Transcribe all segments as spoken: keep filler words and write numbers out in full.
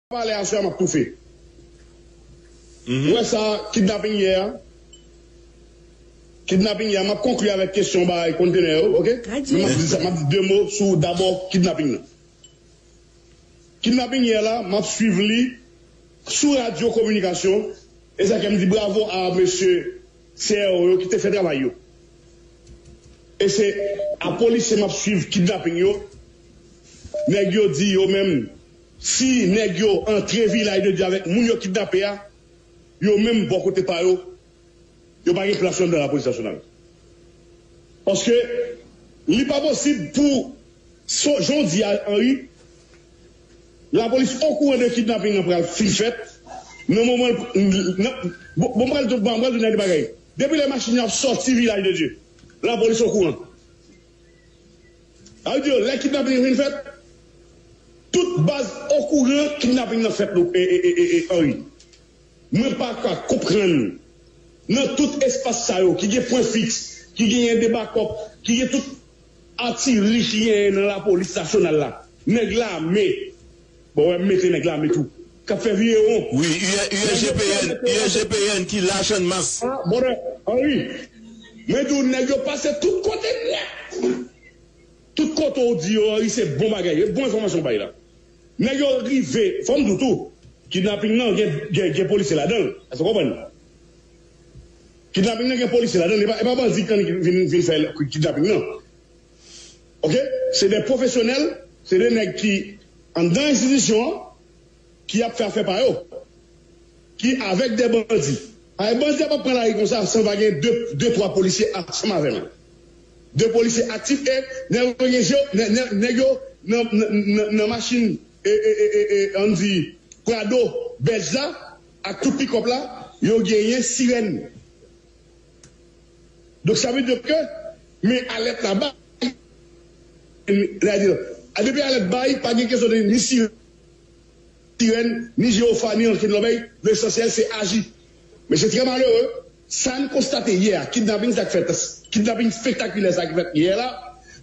pale aswè a, m ap toufe. Ou wè sa, kidnaping yè a? Kidnaping yè a, m ap konkli avèk kesyon bay kontenè yo, oke? Men m ap di sa, m ap di de mo sou dabò kidnaping nan. Kidnaping yè la, m ap swiv li sou radyo kominikasyon, e sa ke m di bravo a mesye C R O yo ki te fè travay yo. E se a polisye m ap swiv kidnaping yo. Nèg yo di yo menm, si nèg yo antre Vilaj de Dye avèk moun yo kidnape a, yo menm bò kote pa yo, yo pa gen plas yo anndan lapolis nasyonal. Paske li pa posib pou, so, jan w di a, Henri, lapolis okouran de kidnaping nan pral fin fèt, nan moman, nan, bon, bon, m pral, bon, m pral di w de bagay. Depi lè machin yo ap sòti Vilaj de Dye, lapolis okouran. Sa vle di, lè kidnaping yo fin fèt, tout baz okouran kidnaping nan fèt, e, e, e, e, e, Henri. Mwen pa ka konprann, nan tout espas sa yo, ki gen pwen fiks, ki genyen de bakòp, ki gen tout atiri ki genyen nan lapolis nasyonal la, nèg lame, bon, wè, m mete nèg lame tou, k ap fè viye won. Wi, U R G P N, U R G P N ki lach annmas. Ah, bon, Henri, mwen di w, nèg yo pase tout kote nèt. Tout kote w di yo, Henri, se bon bagay. E bon enfòmasyon w bay la. Nèg yo rive, fò m di w tou, kidnaping nan gen, gen, gen polisye ladan l. Èske w konprann? Kidnaping nan gen polisye ladan l. E pa, e pa bandi k annik vin, vin fè kidnaping nan. Oke? Se de pwofesyonèl, se de nèg ki anndan enstitisyon an, ki ap fè afè pa yo, ki avèk de bandi. Ay, bandi ap pran lari konsa san pa gen de, de, twa polisye ansanm avè l. De polisye aktif e nèg yo gen je, nè- nè- nèg yo nan, nan, nan, nan machin, e, e, e, e, e, ann di, Prado bèj la, ak tout pikòp la, yo genyen sirèn. Donk, sa vle di ke, men alèt la bay, lè a di, a depi alèt bay, pa gen kesyon de ni sirèn, ni jewofa, ni ankenn lòbèy, lesansyèl se aji. Men se trè malere, sa n konstate yè a, kidnaping sa k fèt, kidnaping spektakilè sa k fèt yè la,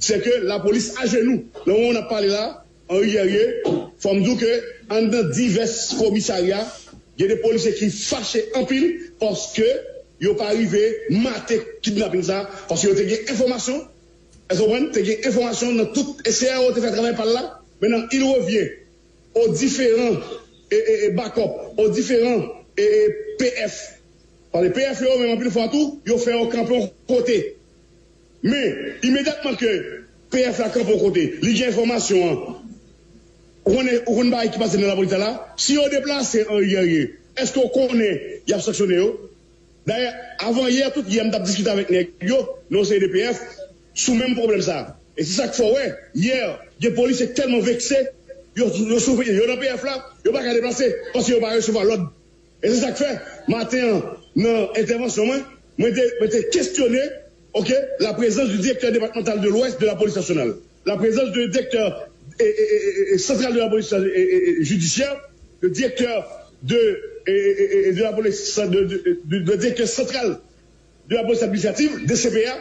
se ke lapolis ajenou. Nan moman n ap pale la, Henri Guerrier, fò m di w ke anndan divès komisarya, gen de polisye ki fache anpil paske yo pa rive mate kidnaping sa, paske yo te gen enfòmasyon, èske w konprann? Te gen enfòmasyon nan tout, e C R O te fè travay pa l la, men nan il revyen o diferan, e, e, e, bakòp, o diferan, e, e, P F. Paske P F yo menm anpil fwa tou, yo fè yo kanpe yon kote. Men, imedyatman ke P F la kanpe yon kote, li gen enfòmasyon an, ou konnen, ou konn bagay ki pase nan lapolis la, si yo deplase Henri Guerrier, èske w konnen y ap sanksyone yo? Dayè, avan yè, tout yè, m t ap diskite avèk nèg yo, nan yon seri de P F, sou menm pwoblèm sa a. E se sa k fè w wè, yè, gen polisye k tèlman vekse, yo, yo sou, yo nan P F la, yo pa ka deplase, paske yo pa resevwa lòd. E se sa k fè, maten an, nan entèvansyon mwen, mwen te, mwen te kestyone, oke, la présence du directeur départemental de l'Ouest de la police nationale, la présence du directeur, e, e, e, e, e, central de la police, e, e, e, judiciaire, le directeur de, e, e, e, e, de la police, de, de, de, de, le directeur central de la police administrative, D C P A,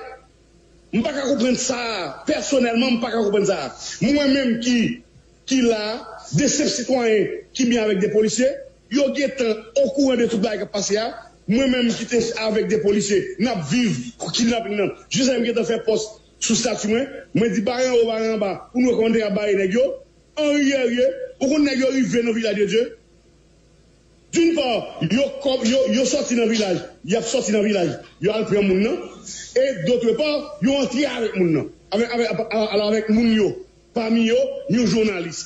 M pa ka konprann sa a. Pèsonèlman, m pa ka konprann sa a. Mwen menm ki, ki la a, de senp sitwayen ki byen avèk de polisye, yo gentan okouran de tout bagay k ap pase a. Mwen menm ki te avèk de polisye, n ap viv kidnaping nan. Jiskaske m gentan fè pòs sou estati mwen, mwen di bare anwo, bare anba, pou nou wè kòman n te ka bare nèg yo. Anri yè, ou konn nèg yo rive nan Vilaj de Dye, d'une part, yo, kò- yo, yo sòti nan vilaj, y ap sòti nan vilaj, yo al pran moun nan, e d'autre part, yo antre avèk moun nan, avèk, avèk, alò, avèk moun yo, pami yo, yon jounalis.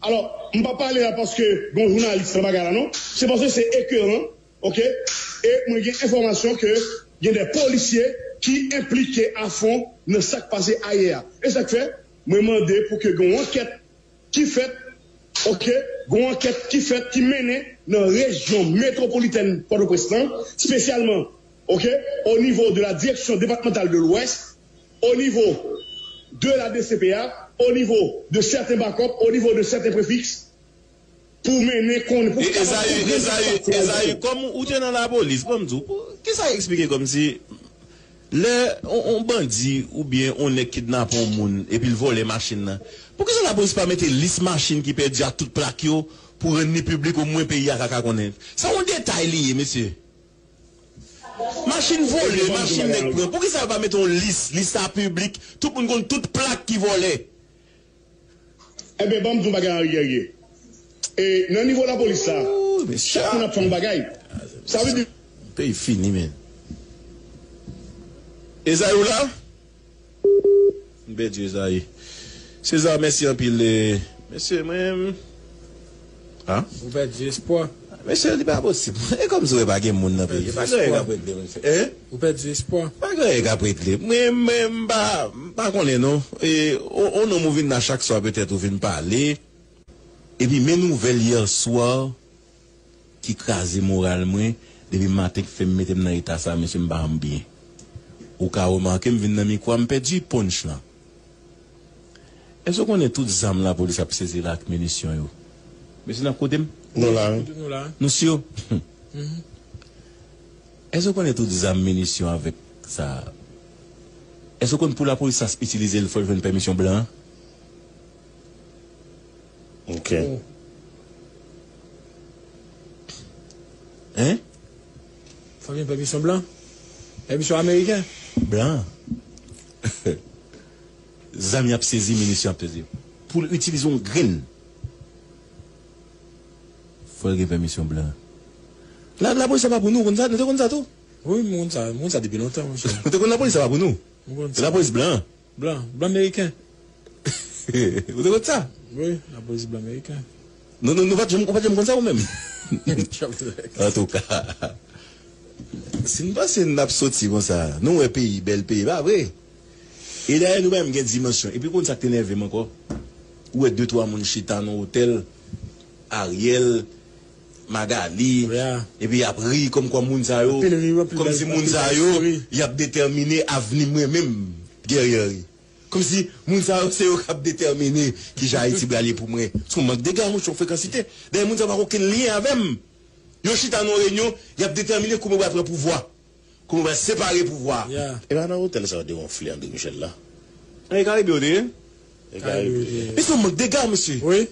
Alò, m pa pale a paske gon jounalis nan bagay la, non. Se paske se ekeran, oke? E mwen gen enfòmasyon ke gen de polisye ki enplike a fon nan sa k pase ayè a. E sa k fè, mwen mande pou ke gen yon ankèt ki fèt, oke, gen yon ankèt ki fèt, ki mennen nan rejyon metwopolitèn Pòtoprens lan, espesyalman, oke, au niveau de la direction départementale de l'Ouest, au niveau de la D C P A, au niveau de certains backups, au niveau de certains préfixes, pou mennen konn, pou kapab konprann sa k pase. Ezayi, Ezayi, kòm ou te nan lapolis, ban m di w, pou- kisa eksplike kòmsi lè on, on bandi oubyen on nèg kidnape on moun epi l vòlè machin nan, poukisa lapolis pa mete lis machin ki pèdi a, tout plak yo, pou rann li piblik, omwen peyi a ka, ka konnen. Sa yon detay li ye, mesye. Machin vole, machin nèg pran. Poukisa yo pa mete yon lis, lis sa piblik, tout moun konn tout plak ki vole. Ebyen, ban m di yon bagay an riyè riyè. E, nan nivo lapolis sa, chak moun ap fè yon bagay. Sa vle di. Peyi fini, men. Ezayi ou la? M pèdi Ezayi. Seza, mèsi anpil. Mesye, mwen menm. Ha? Ou pèdi espwa. Mesye, li pa posib. E kòmsi w wè pa gen moun nan peyi. Pa gen anyen k ap regle, mesye. Hein? Ou pèdi espwa. Pa gen anyen k ap regle. Mwen menm, m pa, m pa konnen non. E, on, on nonm ou vin la chak swa, petèt ou vin pale. Epi men nouvèl yè swa ki kraze moral mwen, depi maten ki fè m mete m nan eta sa, mesye, m pa janm byen. Ou ka remake m vin nan mikwo a, m pèdi punch lan. Èske w konnen tout zam lapolis ap sezi la ak minisyon yo? Mesye, n ap koute m? Nou la wi. Nou si yo? Èske w konnen tout zam, minisyon avèk sa? Èske w konn pou lapolis sa itilize l, fò l jwenn pèmisyon blan an? Ok. Hein? Fò gen pèmisyon blan? Pèmisyon ameriken? Blan. Zam y ap sezi, minisyon ap sezi. Pou l itilize yon grenn, fò l gen pèmisyon blan. La, lapolis sa pa pou nou, ou konn sa? Nou te konn sa tou? Wi, m konn sa. M konn sa depi lontan, monchè. Ou te konn lapolis sa pa pou nou? M konn sa. Lapolis blan. Blan, blan meriken. Ou te konn sa? Wi, lapolis blan meriken. Non, non, nou pa t janm, ou pa t janm konn sa ou menm? Antouka, si n panse n ap soti konsa, nou wè peyi, bèl peyi, pa vre? E dayè nou pa menm gen dimansyon. Epi ou konn sa k te nève m ankò? Ou wè de twa moun chita nan otèl, Ariel, Magali, epi y ap ri kòmkwa moun sa yo, kòmsi moun sa yo, y ap detèmine avni mwen menm, Guerrier. Kòmsi moun sa yo se yo k ap detèmine kijan Ayiti pral ye pou mwen. Se yon mank dega, monchè, yon frekansite. Dayè moun sa yo pa gen okenn lyen avè m. Yo chita nan yon reyinyon, y ap detèmine kouman yo pral pran pouvwa. Kouman yo pral separe pouvwa. E pa nan otèl sa yo te wonfle André Michel la? E Karibe yo te ye? E Karibe yo te ye. Men se yon mank dega, mesye. Wi.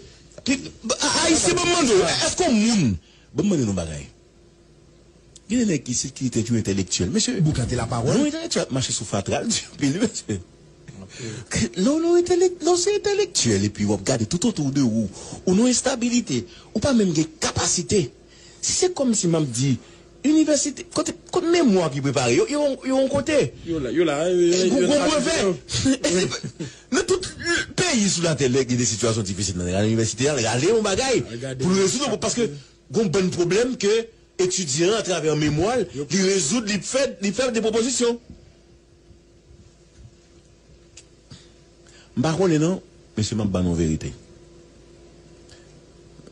Ayisyen, ban m mande w, èske yon moun, ban m mande nou yon bagay. Gen de nèg isit ki te yon entèlektyèl, mesye. Boukante lapawòl. Yon entèlektyèl ap mache sou fatra, l di anpil, mesye. Lè w nan entèlèk, lè w se entèlektyèl epi w ap gade tout otou de ou, ou nan enstabilite, ou pa menm gen kapasite. Si se kòmsi m ap di, inivèsite, kote, kote memwa ki prepare, yo, yo, yo yon kote. Yo la, yo la, yo, yo, yo, gon brevè. Nan tout peyi sou latè, lè gen de sitiyasyon difisil, nan rale inivèsite a, rale yon bagay pou l rezoud yon, paske gon bann pwoblèm ke etidyan an, atravè memwa l, li rezoud, li fè, li fè de pwopozisyon. M pa konnen non, mesye, m ap ba nou verite.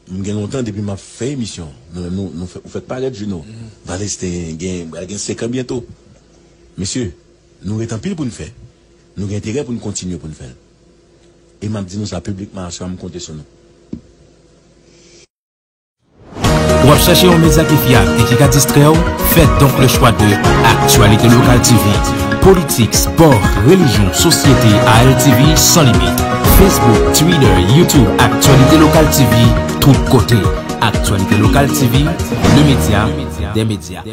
M gen lontan depi m ap fè emisyon. Nou menm, nou, nou fè, ou fèk parèt, Juno. Valestin gen, pral gen senk an byento. Mesye, nou ret anpil pou n fè. Nou gen enterè pou n kontinye pou n fè l. E m ap di nou sa piblikman aswè a, m konte sou nou. W ap chèche yon medya ki fyab e ki ka distrè w? Fè donk le chwa de Actualité Locale T V. Politik, spò, relijyon, sosyete, A L T V san limit. Facebook, Twitter, YouTube, Actualité Locale T V, tout kote. Actualité Locale T V, le média des médias.